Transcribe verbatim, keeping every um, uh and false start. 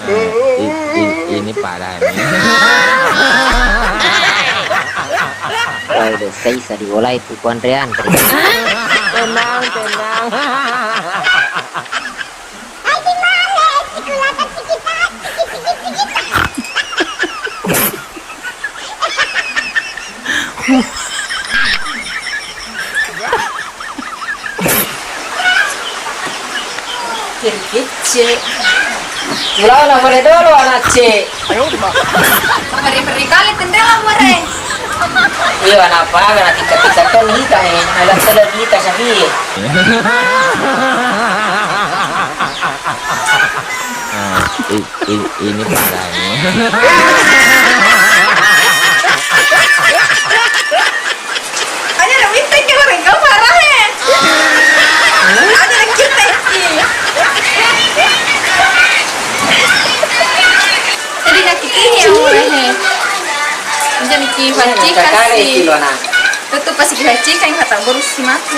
Eh, i- i- ini parah ini. Wah, udah saya bisa diulai tuh, Andrean. Tenang, tenang. Kiri kecil. Pulau na boleh dulu anak cek. Meri-meri kali tendela more. Iya, anak apa? Anak tingkat-tingkat tuh nita nih. Anak sudah nita sapi. Ah, i- i- ini parah ini. Aja na wittek ke orang kau parah eh. Aja na kitek ki. Jadi na kitek ya orang eh. Aja na ki facika si. Tutup pasti ki facika yang kata burus si matu.